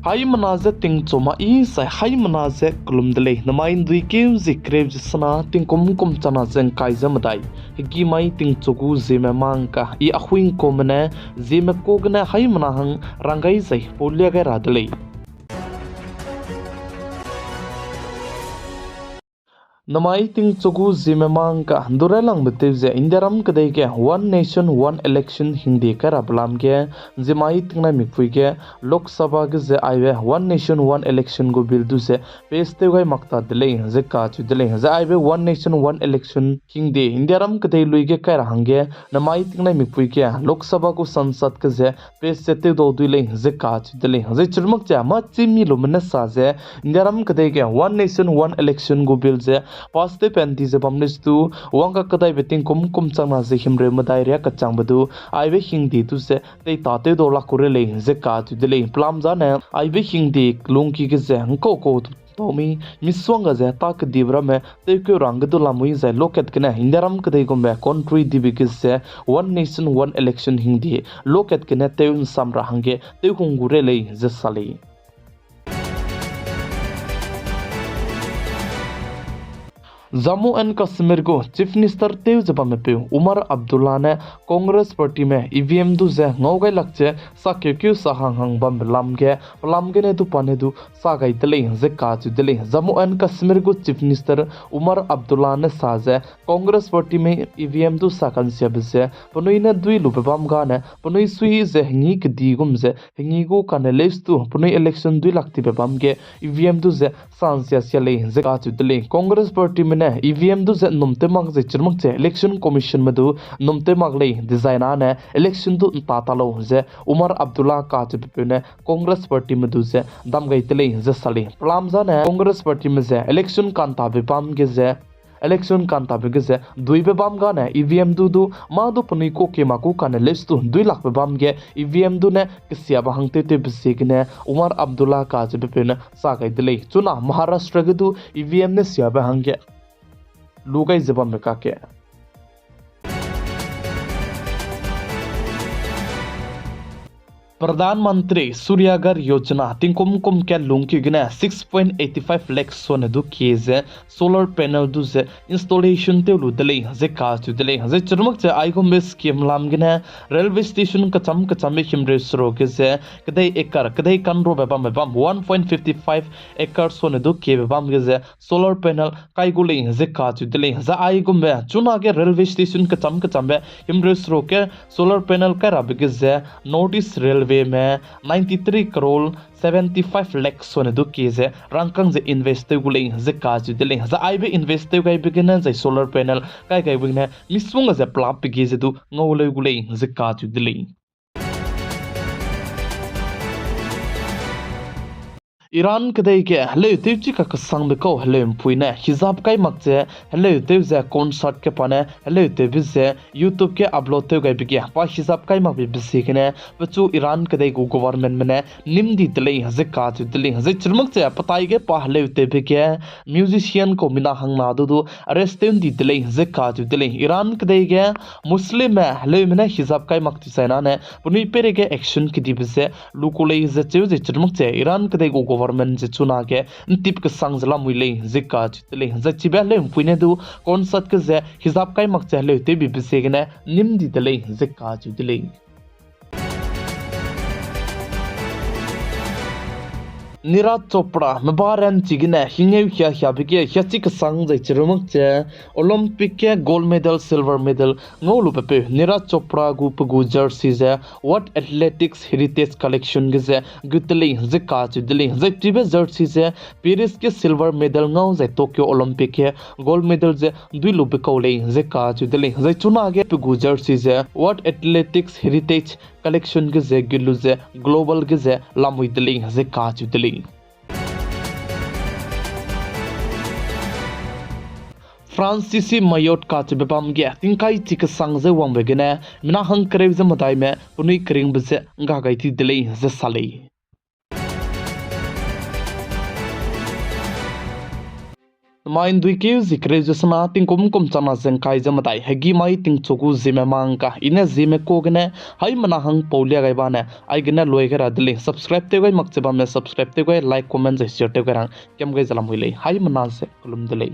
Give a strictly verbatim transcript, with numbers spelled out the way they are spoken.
Haimena ze tingchu ma i sai haimena ze kelum de lei. Namai ndui keu zi kereu ze sena tingkum kum chana ze ngkai ze medai, hegî mai tingchu gu Zeme mangka i ahuingkume ne Zeme ku gene haimena hang rang gai zai paulia gai ra de lei. Namai tingchu gu Zeme mangka ndu railangbe tew ze Indiaram kedei ge One Nation One Election hingde kai rabe lam ge, Zeme tingnai mikpui ge Lok Sabha ge ze aibe One Nation One Election gu bill du ze pass tew gai mak ta de lei ze kacheu de lei. Zai aibe One Nation One Election hingde Indiaram kedei lui ge kai ra hangge namai tingnai mikpui ge Lok Sabha gu Sansad ge ze pass ze tewdau dui lei ze kacheu de lei. Zai chirumak ze mâ chî mi lume ne sa ze Indiaram kedei ge One Nation One Election gu bill ze pass tew pan di ze bam lei stu, wangka kedaibe tingkum kum changna ze himreu medai riak kachangbe du aibe hingde du ze teita tewdau lak ku re lei ze kacheu de lei. Pelam zane aibe hingde lungki ge ze ngkau kau tau mi, misuang ga ze ta kedibe ramme tewkeu rangge du lamui zai lokat gene Indiaram kedei gumbe country dibe ge ze One Nation One Election hingde lokat gene tew nsam ra hangge tew hung gu re lei ze sa lei. Jammu and Kashmir gu Chief Minister tew ze bamme peu Umar Abdullah ne Congress Partyme E V M du ze ngau gai lak ze sakeukeu sa hang hang bambe lam ge, pelam gene du pa ne du sa gai de lei ze kacheu de lei. Jammu and Kashmir gu Chief Minister Umar Abdullah ne sa ze Congress Partyme E V M du sa kansiabe ze penui ne dui lube bam gane penui sui ze hengi kedi gum ze hengi gu kane lestu penui election dui lak tibe bam ge E V M du ze sansia sia lei ze kacheu de lei. Congress Partyme ne E V M du ze nnum tew mak ze chirumak ze Election Commissionme du nnum tew mak lei design ane election du nta ta lau ze Umar Abdullah kacheubepeu ne Congress Partyme du ze dam gai de lei ze sa lei. Pelam zane Congress Partyme ze election kantabe bam ge ze election kantabe ge ze duibe bam gane E V M du du mâ du penui kuakema ku kane lestu dui lakbe bam ge E V M du ne kesiabe hang tewtewbe ziegene Umar Abdullah kacheubepeu ne sa gai de lei. Chuna Maharashtra ge du E V M ne siabe hangge lu gai ze bambe kakge Pradhan Mantri Surya Ghar Yojana tingkum kum kat lungki gene six point eighty five lakh sone du kie ze solar panel du ze installation tew lu de lei ze kacheu de lei. Zai chirumak ze aigumbe scheme lam gene railway station kecham kechambe himreu seruk ge ze kedei acre, kedei kanrobe bambe bam, one point fifty five acre sone du kiebe bam ge ze solar panel kai gu lei ze kacheu de lei. Zai aigumbe chunage railway station kecham kechambe himreu seruk ge solar panel kai rabe ge ze North East Railwayme ninety three crore seventy five lakh sone du kie ze rangkâng ze invest tew gu lei ze kacheu de lei. Zai aibe invest tew gaibe gene zai solar panel kai gaibe gene misongga ze pelap pe gie ze du ngau leu gu lei ze kacheu de lei. Iran kedei ge heleu tewchi kakesangbe kau heleu mpui ne hijab kai mak ze heleu tew ze concert ge pa ne heleu tewbe ze YouTube ge upload tew gaibe ge pa hijab kai makbe be ziegene pechu Iran kedei gu governmentme ne nîm di de lei ze kacheu de lei. Zai chirumak ze petai ge pa heleu tewbe ge musician kau mina hangna du du arrest tew ndi de lei ze kacheu de lei. Iran kedei ge Muslimme heleume ne hijab kai mak ti saina ne penui peireige action kedibe ze lu ku lei ze cheu ze chirumak ze Iran kedei gu government ze chunage ntip kesang ze lamui lei ze kacheu de lei. Zai chibe heleu mpui ne du concert ge ze hijab kai mak ze heleu tewbe be ziegene nîm di de lei ze kacheu de lei. Neeraj Chopra meba ranchi gene hingeu hia hiabe ge hiachi kesang zai chirumak ze Olympic ge gold medal, silver medal ngau lubepeu Neeraj Chopra gu pe gu jersey ze World Athletics Heritage Collection ge ze gut de lei ze kacheu de lei. Zai chibe jersey ze Paris ge silver medal ngau zai Tokyo Olympic ge gold medal ze dui lube kau lei ze kacheu de lei. Zai chunage pe gu jersey ze World Athletics Heritage Collection ge ze gut lu ze global ge ze lamui de lei ze kacheu de lei. Francis Maillot kacheube bam ge tingkai chi kesang ze wangbe gene mina hangkereu ze medaime penui keringbe ze ngga gai ti de lei ze sa lei. Mai ’nduikeu zi kereu ze sena tingkum kum changna ze ’ngkai ze medai, hegî mai tingchu gu ziemme mangka, i ne ziemme ka gene, haimena hang pau lia gai bane, aigene lui gai ra de lei. Subscribe tew gai mak che bamme subscribe tew gai, like, comment zai share tew gai rang, kiam gai ze lamui lei, haimena ze kelum de lei.